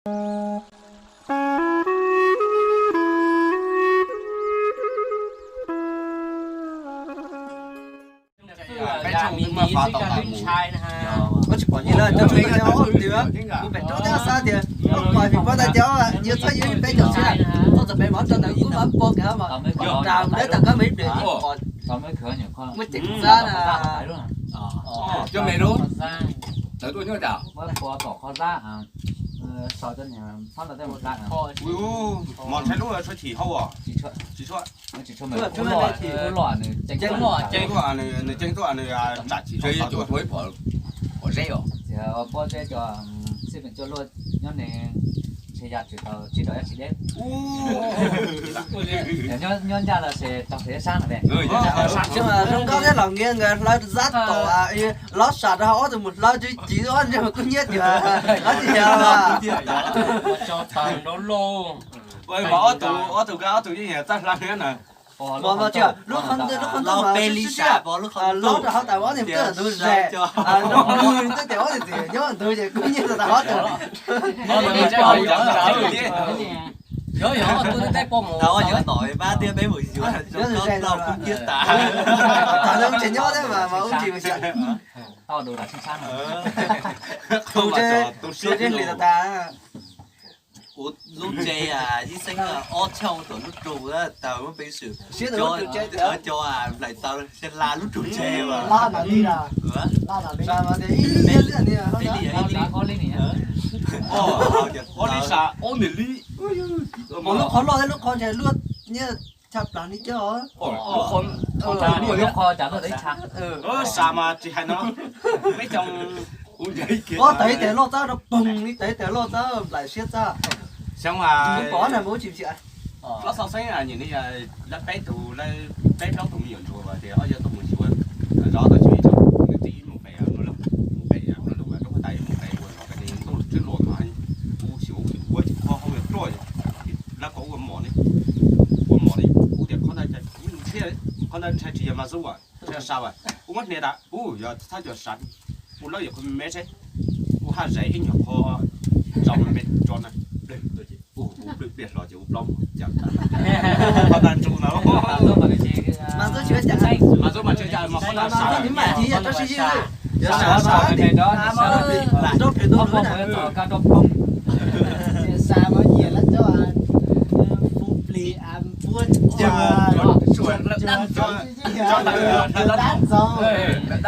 Peb tshooj twb muab fav tau tas mus. Koj tsis pom nyias lawm, cov tshooj tau cov ob twg, kuv pem roob thiab xav tias koj pom vim pom tas cov yuav txog yuav peb caug tshiab, txog txog peb mov rau ntawd kuv mam pom kiag mas. Ras mus deb tas koj me ib pliag ib pom muaj ceem xab na. Cov me lub tawv tuaj nyob cas? Mos ntshai lub tshuav chim hauv os. Tsis tshuav. Nws ceeb tuaj nws tsam chim. Pob zeb os. Pob zeb cov xij peem cua luaj nyob ne, ntshe ya tsis tau tsib rau yab tsis deb. Nyob ncaj los ces tau sab na. Zoo nkauj thiab los nkiag nkawd hlawv zab tom, los sam rau hauv ob tug mus hlawv cig cig ob ntsej muag kub hnyiab tiag. Ob tug yog ob tug, ob tug yeej txawj hlawv na. Lub qhov ntawd lub qhov ntawd mas sib sib siab, lub rau hauv tas ob niag twb ntug zes, lub qhov ntawd twb tias ob niag txiv nyob ntug ces kub hnyiab tas ob tug. Yuav yuav tus teb poj mus tau yuav tom pab thiab peb mus yuav zoo nkauj lauj kub hnyiab tas. Tam ntawd ub tsis nyob thiab mas ub tsis mus xyuas. Tus tsis hli tas tas. Kuv lub tsev yib xeeb ob txhiab tuam lub rug tawg muab peb swm. Siab tawm lub rug tsev, cov nplaim taws xya la lub rug tsev. Ob li sa, ob niag li. Lub qhov loj thiab lub qhov ntse luaj nyiaj tshaj plaws li coj. Lub qhov cas luaj tau ib tshab. Sa mas tsis hais no, peb cov Ob tawg ib teg loj txab rau poog, ib tawg ib teg loj txab nplaim siab txab. Xyoo pom na mus tsis tsis. Lub xov xeeb nyem li lawv peb tus, lawv peb plaub tus me nyuam ntsuag tias ob yog tuaj mus xyuas zov tau tsis ib tug, nws txiv mus pem no, mus pem no lus roob tais mus pem ua zov pem ntuj tswb luas no, kuv xyuas kuv ua tsis kho hauj yog ruaj, lawv kom ua mom ne, ua mom ne, kuv tias qhov ntawd, qhov ntawd ntshai tsis yog mas xub as, ntshai sa as, kuv muab hnia tas, kuv yog thaj cov sa, kuv lawv yog qhov me me seb, kuv haj zais ib nyuag qho rau me me tso na, plwg, kuv plwg pliaj hlo ces kuv plaub mus cas, qhov ntawd ntsuj na, mas xub mas tsis cas, mas qhov ntawd sa, sa, sa, sa, sa,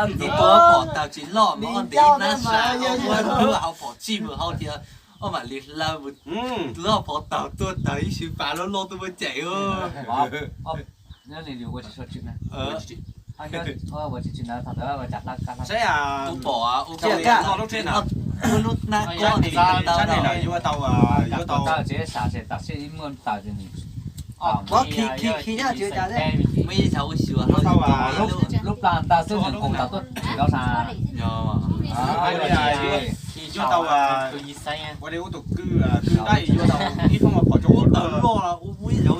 Tus pom tawg tsis loj mas ob nti nab sa, ua lub hauv phom tsij mus hauv tias ob mam li hlawv mus lub hauv phom taug tuaj tawg ib sw pas loj loj tuaj muab cem. Tus pom ua lub nab kob yuav tau, yuav tau, muaj ib xyov ua xyuas lub plag ntawd xwb nws nqus tau tuaj tsis tau sa. Yuav tau ua li ua tus kwj, kwj nqaij yuav tau ib phom phom rau ua tawg loj, ua lub,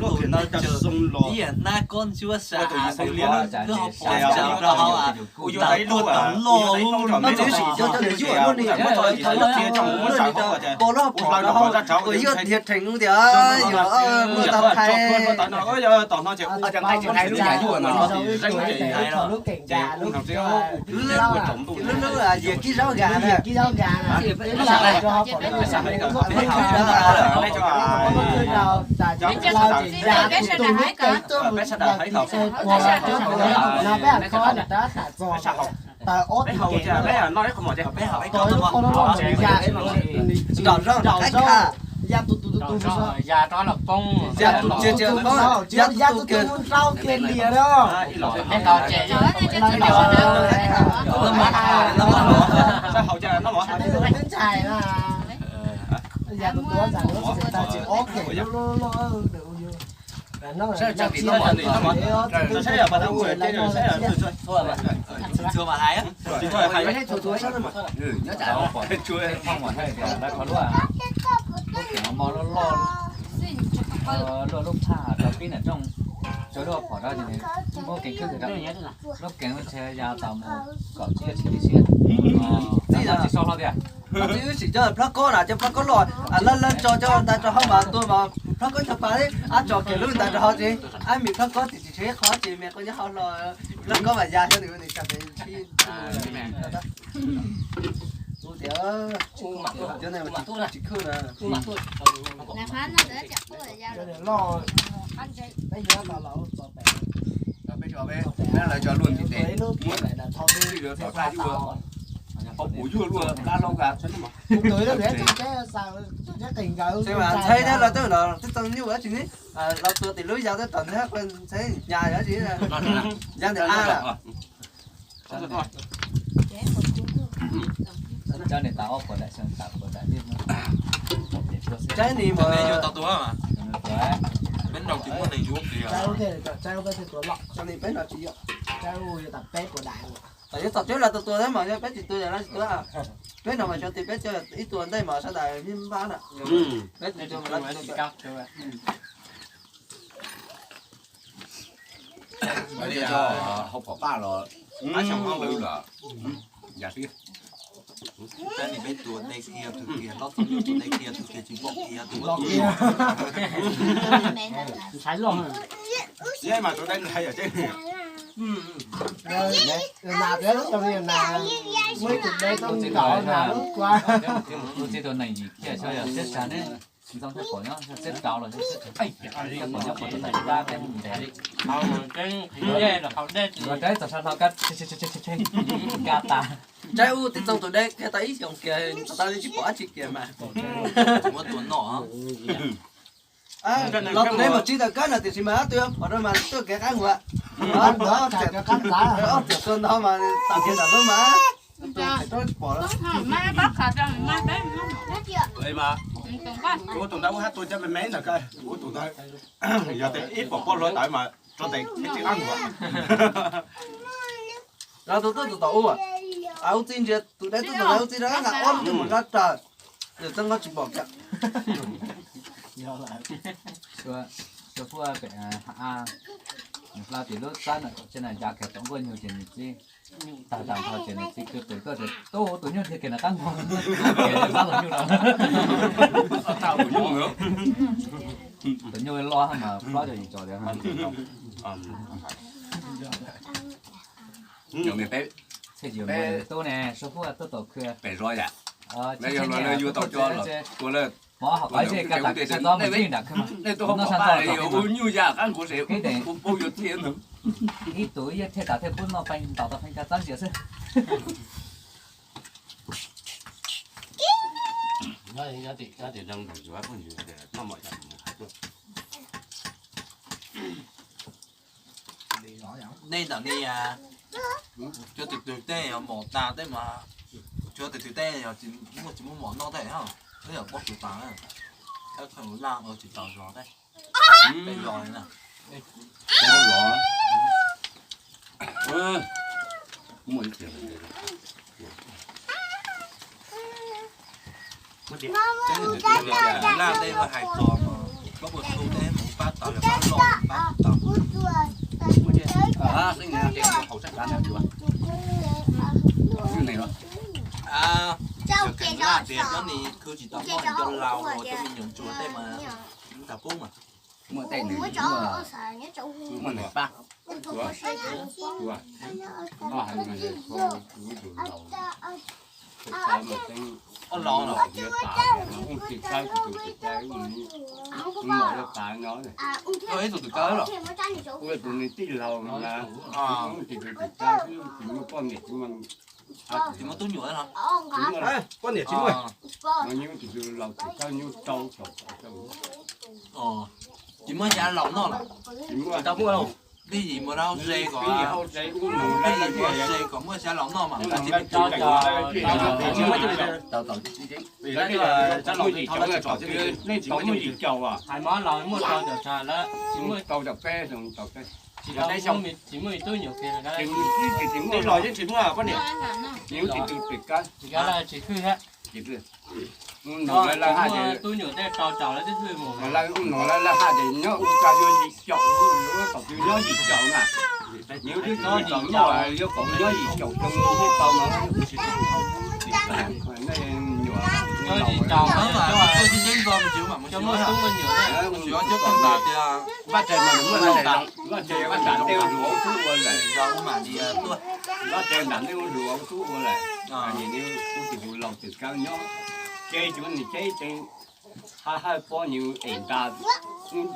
lub kiag ntawd cov xoo los, ib yam nab kob ntsuab sa, ua tus yim xoo liab na, lub hauv phom tsaws rau hauv, kuv yuav tau ib lub, kuv yuav tau ib phom me me, kuv muab tso ib tug txiav tso muab tsaws hauv tias kuv hlawv rau zaj tsav ua yuav dhia rhees tias yog kuv tau thaiv. Tom no ces ua tsis hais lub nyuam yuam no, zeeb ces ces ua no ces ua tsaus ntuj, lub lub yias kib zaub gas na. Peb sawv daws hais tau, peb sawv daws hais tau, peb sawv daws, peb haus ces peb noj ib qho mov ces peb haus, nraum zoov, nraum zoov, ya tus tus tus tus, ya rov los poob, ya tus tus tus, ya tus tus tus nrau kiag lias na. Peb haus ces, peb haus ces noj mov, twb ntshai na. Ya tus tus ntxhais lub tsis ob phem lub lub lub. Saib tsis tau noj mov, saib yog pas tas ua ces saib yog tsis txhua mas hais, tsis txhua hais, nyob tsam pom tsua phooj mas hais tias lawv qhov lub, lub kev mos mos loj loj, luaj lub phaj rau pib nram nroog, rau lub phom rau ces muab kev khwb rau lub kev ntshe ya tau mus kaum tsib caug tsib caug siab, tsis so hlo tiag. Tsis wb sim coj plab kob na, cov plab kob los laj laj tso cov ntais rau hauv mas tuag mas plab kob cov pas ab tso kiag lub ntais rau hauv ces ab mis plab kob tim tsis tshev qhov ces me qhov nyob hauv los plab kob mas ya xyov nws ua nws tsa pem tshib. Tias cov neeg tsis khwb na. Peb tso peb, peb lawv tso luaj ntxim tes, muab tso yuj, pov puv yuj luaj kab hlob ka. Ntxhais thiab los twb los twb txog nyuj dab tsi ne, los tua tim lub yas tab tom ntxhais hnyav dab tsi, yas ntawm a. Tsaib nis mas peb no tsis muaj neeg yuav pliag, peb no tsis yog, thaum yuav txog teb lawv tua tua thiab mas yog peb tsis tua yog lawv tsis tua. Peb no mas xyov tias peb coj ib tug ntej mas sawv daws npab na. Peb tsis tua mas lawv tsis tua. Hauv pom paj los, ab xyoo hauj lwm los, yam twg. Peb tus dej kiag tus kiag, hlob txog nyuj tus dej kiag tus kiag tsis pom kiag tus ua tuaj. Ntxhais loj. Yeej mas tus dej ntxhais yom, ces na, muaj ib tus dej tau nkaus na lub kua. Tus txiv tus neeg yim kiag xyov yog siab tsawg ne. Ntxoov thiab pom nyob siab rau los, pom nyob pom tus ntawm dab peb ntev li. Ua rau ib txog sab hlau kab, kab tas. Tsaib ub tib txoog tus dej kiag tau ib xyoos kiag txog tau tsis pom dab tsi kiag mas. Muab tua noj. Los tus dej mas tsis tawm kab na tiam sis mas tus pom rau mas tuaj kev qab nqua. Ob tiam tua ntau mas tas kiag nram lub mas. Tsis pom lawm. Ua tus ntawd ua hab tua cov me me ntawd, ua tus ntawd yog tias ib pom poj hluav taws mas tso tes ib txij qab nqua. Los tus tuaj tus tom ub, ub txij ntsia tus dej tuaj tus ntawd ub txij rau qab nqua ob lub tus mus rab raws, yog txoj nqaij tsis pom kiag. Xyov puaj pem ha, nws hla tim lub txab ntawm tsev na ya kiag tom nkuaj nyuag ces nws txib tag tag nrho ces nws txib kwv pem tuaj ces tub tus nyuj dhia kiag nram qab nqua, kiag tus nyuj rau. Tus nyuj loj mas plaub caug yim caum li. Txhia yim tub ne, xyov puaj tuaj tom khw pem zos yam. Yog yus tau coj los tua lawm, mov hom qab zej ka tas kis sab tob mus ntsib nram khw mas nej tuaj hauv pom paj yog ua nyuj ya qab nqua ces peb tes ua paub yuav txhia ntawd. Ib tug ib yam thiaj tas thiaj pub noj pheej ntaus tau pheej kab txab ntsia xwb. Nej ntawm ni, cuab twg twg tej yog mom tas tej mas, cuab twg twg tej yog muaj tsis muaj mom noj tej, tej yog pob kws tas, laj tsis tau zog tej. Peb zos li na. Laj tej hais txog mas koj puas su tej mus pab tau yog pab los pab tau. Laj tias cov ni khwv tsis tau noj cov laus cov me nyuam ntsuag tej mas tag pub mas. Muaj tej nws muaj, muaj nws pab. Ib tug twg kawg los, tsis muaj tub nyuam no. Poj niam tsis muaj. Mas nyob tus laus tsis tau nyob rau tau. Tsis muaj xyab laus noj los? Tsis tau muaj. Peb yim mus rau ze kom, peb yim mus ze kom muaj xyab laus noj mas. Hais mov los muaj rau cov tshav lawm, tsis muaj, tsis muaj tub nyuam kiag. Tsis muaj, tsis muaj poj niam. Tsis muaj tub nyuam tej rau tsaus lawv twb hwj mus. Lawv mus no lawv lawv hais tias nyob ua ka yuav yim caum, tom twg nyob yim caum na. Nws twb tsis tau muaj, yuav kom nyob yim caum xyoo thiaj tau mas. Nej nyuam Cov tsis caum, cov tsis caum, cov muaj tub muaj nyuam, cov tsis caum tias vaj tse mas nws muaj vaj tse, vaj tse vaj tse tej hluas xub ua lawm, vaj tse nram tej hluas xub ua lawm, nim no kuv tus laus twm kawg nyob, ces cuav nws ces ces ha hawj pob nws es nta,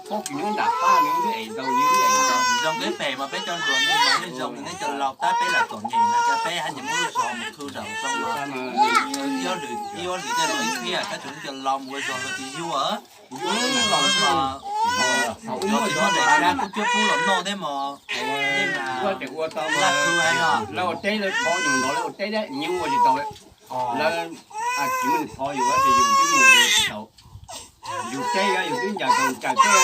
pob kws nyob nram qab nws twb es ntau nws twb es ntau. Zoo peb pem mas peb cov hluas nws mas yeej zoo li nej cov laus tab peb lam txom nyem no ces peb haj tseem muab lub zog mus khw nram zoo los, ib ob hlis, ib ob hlis tej los ib phiaj tab tsuas nej cov laus mus ua zog los tsis yuav. Ub, los mas, los tsis muaj daim sab kub cuab pub los noj thiab mos. Ua ces ua tau laj khw hais no, lawv ua teb lawv thov yus nrog lawv ua teb, nws ua tsis tau. Lawv tsis muaj nws thov yus ces yus twb mus ua tsis tau. Yus teb yus twb ncaws tau ncaws teb,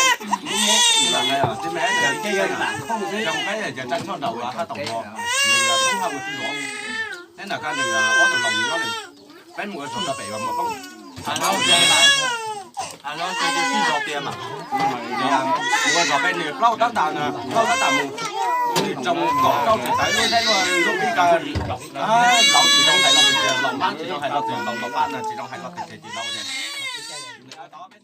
ncaws teb yog lam thooj xwb. Nws toob haj ua tsis zoo, neb nram koj nws ob tug laus nws nyob li, peb mus ua zog rau pem los mus toob. Hais los ces tij zog tias mas, ua zog peb nws plaub tab tas, plaub tab tas mus, nws tsoo kaum rau tsis tawv lub teb luaj lub pib ka, laus tsis zoo hais los tias laus, mab tsis zoo hais los tias laus, laus pab no tsis zoo hais los tias ces laus tias